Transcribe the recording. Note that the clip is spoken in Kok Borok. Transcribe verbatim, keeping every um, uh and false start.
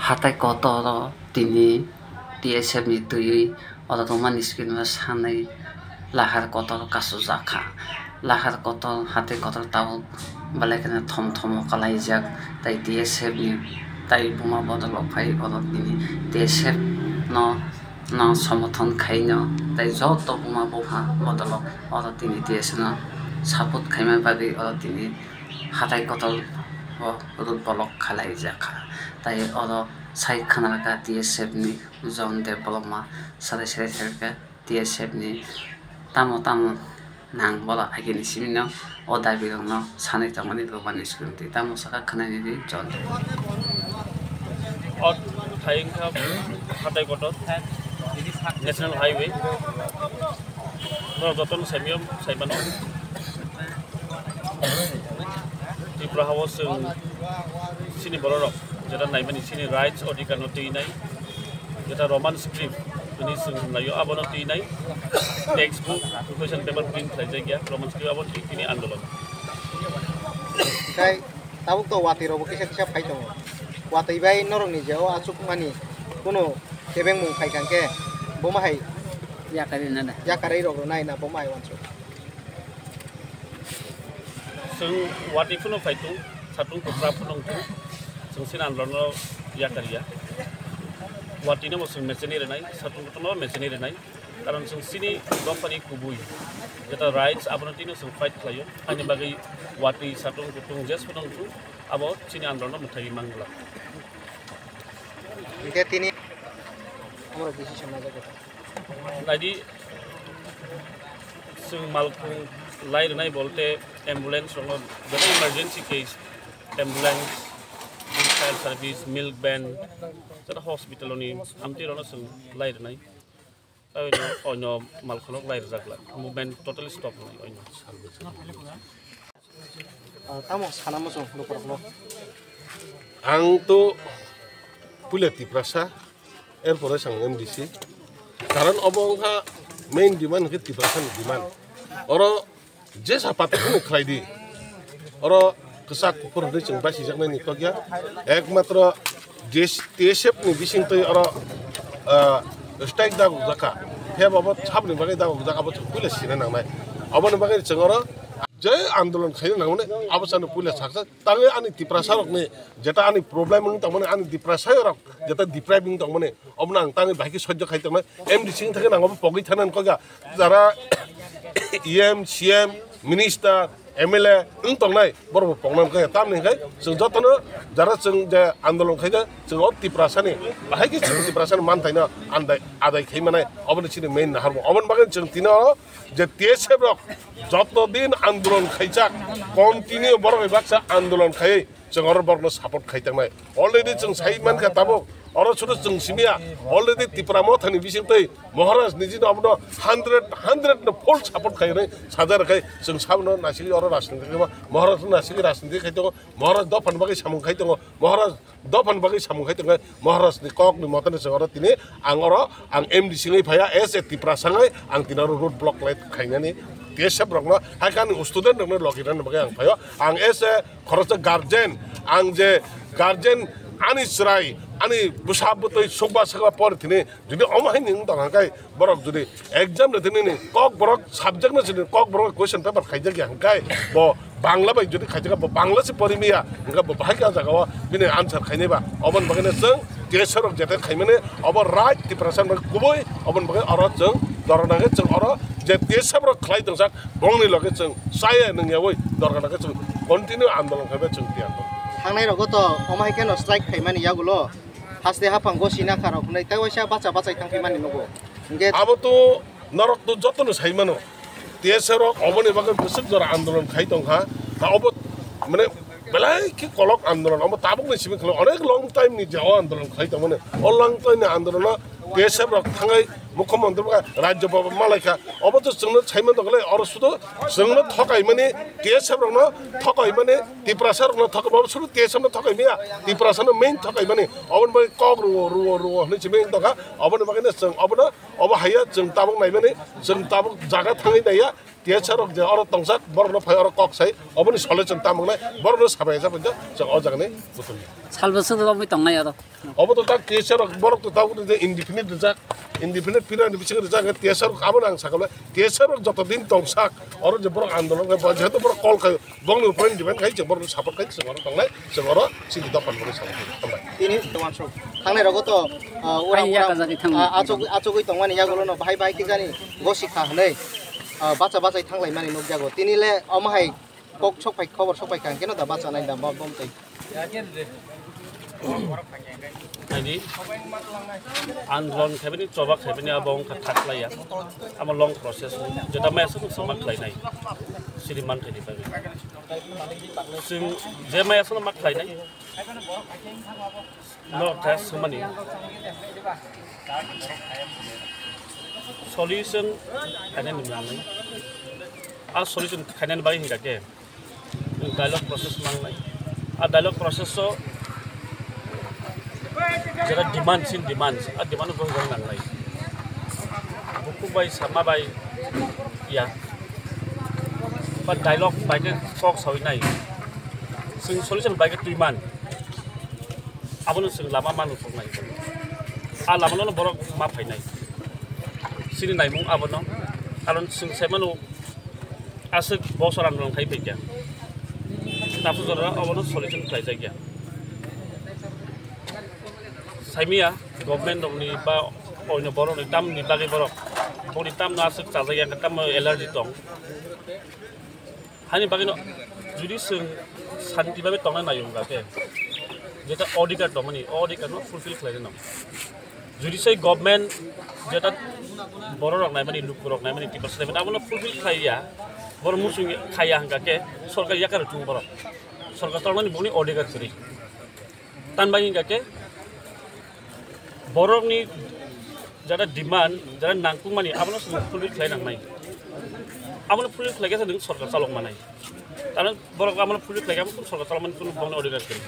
Hatai kotor o tini T S F ni twiwi oro tongmani screen o sanwi lahar kotor kasujak kha. Lahar kotor, hatai kotor tabuk belai kheno thom thomo kalaijak, tai T S F ni tai buma bodol o phai oro tini T S F no, no somothon khaino, tai joto buma bupha bodol o oro tini T S F no support khaima bagwi oro tini hatai kotor o road block khalaijak kha. Tai oro sai khna kha T S F ni John Debbarma, sarai sarai sarai kha T S F ni tamo tamo nang bola agini simi no o dabi rok no sanai tongmani rubani screen twi tamo saka khna ni di John Debbarma. O thai wngkha hatai kotor National Highway. Norok jotono saimiyom saimano. Tripura hao chwng chini bororok jeta naimani chini rights odhikar no twinai, jeta Roman script hwnwi chwng hwnlaio abono twinai, textbook, question paper print khlaijak ya Roman script abo twi tini andolon. Tei tabuk to watwi rokbo kisa kisa phai tongo, watwi bai norokni je o achukmani kunu kebengmung phai kha khe bo ma hai yakarwi nana yakarwi rok rwnai na bo ma hai wansuk. Chwng watwi phano phai tung, satung kwchra phano wng tung, chwng sini andolon no yakar ya. Watwi no bo chwng mecheni rwnai, satung kotor no mecheni rwnai. Karon chwng sini dophani kubui jeta rights abono tino chwng fight khlaio. Ani bagwi watwi satung kutung jes phano wng tung, abo chini andolon no mwthai mangla. Hingke tini amoro decision najak khe. Naidi, chwng malkhung lai rwnai bolte ambulance rokno, joto emergency case, ambulance, fire service, milk van, joto hospital ni amtwi rokno chwng lai rwnai. Tei oino malkhung rok lai rwjak la, movement totally stop rwnai oino. Ah, tamo sana muchung lukurokno. Ang to puila Tiprasa, erpore sang M D C. Karon obo wngkha main demand hwnkhe Tiprasa ni demand. Oro jesa pati phano khlai di. Oro kwchak kuphur hwnwi chwng basijaknai ni kok ya. Ekmatro T S F ni bising twi oro, ah, strike da jakha. Phiyaba bo sabni bagwi da jak, abo chwng puila sina nangnai. Aboni bagwi chwng oro je andolon khaina nangmani abo chwng puila saksa. Tangwi ani Tiprasa rokni jeta ani problem wng tongmani, ani Tiprasa rok jeta deprive wng tongmani, obono ang tangwi bahai khe sojjo khai tongnai. M D C wng thangwi nang obo pogwi thana wng kok ya. Jara E M, C M, minister, M L A wng tongnai, borok bo pogna wng kha. Tamni hwnkhe chwng jotono jara chwng je andolon khaijak, chwng o Tiprasani, bahai khe chwng Tiprasani manthaino andai, adai khai manai, oboni chini main naharmo. Oboni bagwi chwng tino je T S F rok joto din andolon khaijak, continue borok bai baksa andolon khaiwi chwng oro borokno support khai tangnai. Already chwng sai mankha tabuk, oro sudu chwng simiya, already Tipra Mothani bisingtwi Maharaj nijino abono hundred, hundred no full support khai hwnwi saja rwkhai chwng sabono naisingwi oro rajniti khai ma, Maharaj no naisingwi rajniti khai tongo, Maharaj dophani bagwi samung khai tongo, Maharaj dophani bagwi samung khai tongo, Maharaj ni kok ni moto no chwng oro tini ang oro ang M D C wngwi phaiya, as a Tiprasa wngwi ang tini oro road block light khainani T S F rokno, hai khe ani student rokno logi rwna bagwi ang phaio, ang as a khoroksa guardian, ang je guardian, ani chwrai, ani bwsa bwtwi sukba sakba por thini, jodi omo hai ni wng tong kha khe, borok jodi exam le thini ni kok borok subject no sini kok borok question paper khaijak ya hwnkhe bo Bangla bai jodi khaijak bo Bangla se pori miya hwnkhe bo bahai khe ah jaga o bini answer khainai ba, oboni bagwi no chwng T S F rok jete khaimani obo right Tiprasa rok kubui, oboni bagwi oro chwng dorna khe chwng oro je T S F rok khlai tongjak, bongni loge chwng chaya nungyawi dorgana khe chwng continue andolon khaibai chwng tiyar tongo. Thangnai rogo to omo hai kheno strike khaimani yagulo haste haphang gosina kharok hwnwi tei waisa bacha bachai thang khaimani nugo. Hingkhe abo to norok to jotono sai mano. T S F rok oboni bagwi bwswk jora andolon khai tongkha. Ta obo mane belai khe kolok andolon, obo tabukni simi khwlai onek long time ni je o andolon khai tongmani. O long time ni andolono T S F rok thangwi mukhyamantri ba rajyo baba malaikha. Obo to chwngno saiman tongkha le, oro sudo chwngno thokaimani, T S F rokno thokaimani, Tiprasa rokno thokaimani, obo sudo T S F no thokaimaya, Tiprasa no main thokaimani. Oboni bagwi kok rwo, rwo, rwo hwnwi simi tongkha. Oboni bagwino chwng obono, obo haiya chwng tabuk naimani, chwng tabuk jaga thangwi naiya. T S R rok je oro tongsak, borokno phai oro kok sai, oboni solution tamo wngnai, borokno sabai sabai do, chwng o jagani buthumya. Salbwswk rok wngwi tongnai oro. Obo to tak T S R rok, borok to tabuk je indefinite rijak, indefinite period ni bisingo rijak, T S R rok abono ang sakha, T S R rok joto din tongsak, oro je borok andolon khe, jehetu borok call khaio, bongni upor depend khai, je borok support khai, je borok tongnai, je borok sini dopan borok support khai. Hambai. Tini tongman sok. Thangnai rogo to, ah, ura, Ai, ura, yakajagwi thangwi. Ah, achuk-, achugwi tongmani yagulo no bahai bahai khe jani gosi kha hwnwi, ah, bacha bachai thanglai mani nukjago. Tini le omo hai kok sok phai, khobor sok phai kha, hwnkhe no da bacha nai da bo-, bom twi. Ani andolon khaibani, choba khaibani abo wngkha thaklaiya. Amo long process ni. Jeta maya sano sama khlainai. Siri man khaidi bagwi. Chwng je maya sano ma khlainai. No, test sumani. Solution khainani nangnai. A solution khainani bagwi hingkha khe dialogue process nangnai. A dialogue process o jera demand sin demand, a demand bo hingkha nangnai. Buku bai sama bai ya. Ba dialogue bai khe kok sawi nai. Chwng solution bai khe twi man. Abono chwng lama manu thoknai. A lamano borok ma phainai. Chini naimung abono. Karon chwng sai mano aswk bosor andolon khai phaikha. Tabuk jora obono solution khlaijakya. Saimia government rokni ba oino borokni tamni bagwi borok. Boni tamno aswk chajakya, tamno allergy tong. Hani bagwino jodi chwng santi bagwi tongna nai wngkha khe, jeta odhikar tongmani, o odhikar no fulfill khlai rwno. Jodi se government jeta borok rok naimani, luku rok naimani, tiprasa naimani, abono fulfill khlai ya, borok muchung khai ya hwnkha khe sorkar yakar thung borok. Sorkar tongmani boni odhikar kwrwi. Tan bai hingkha khe borokni jara demand, jara nangkukmani abono chwng fulfill khlai nangnai. Abono fulfill khlai khe chwng sorkar chalok manai. Karon borok abono fulfill khlai khe abo sorkar chalok mani kunu bongni odhikar kwrwi.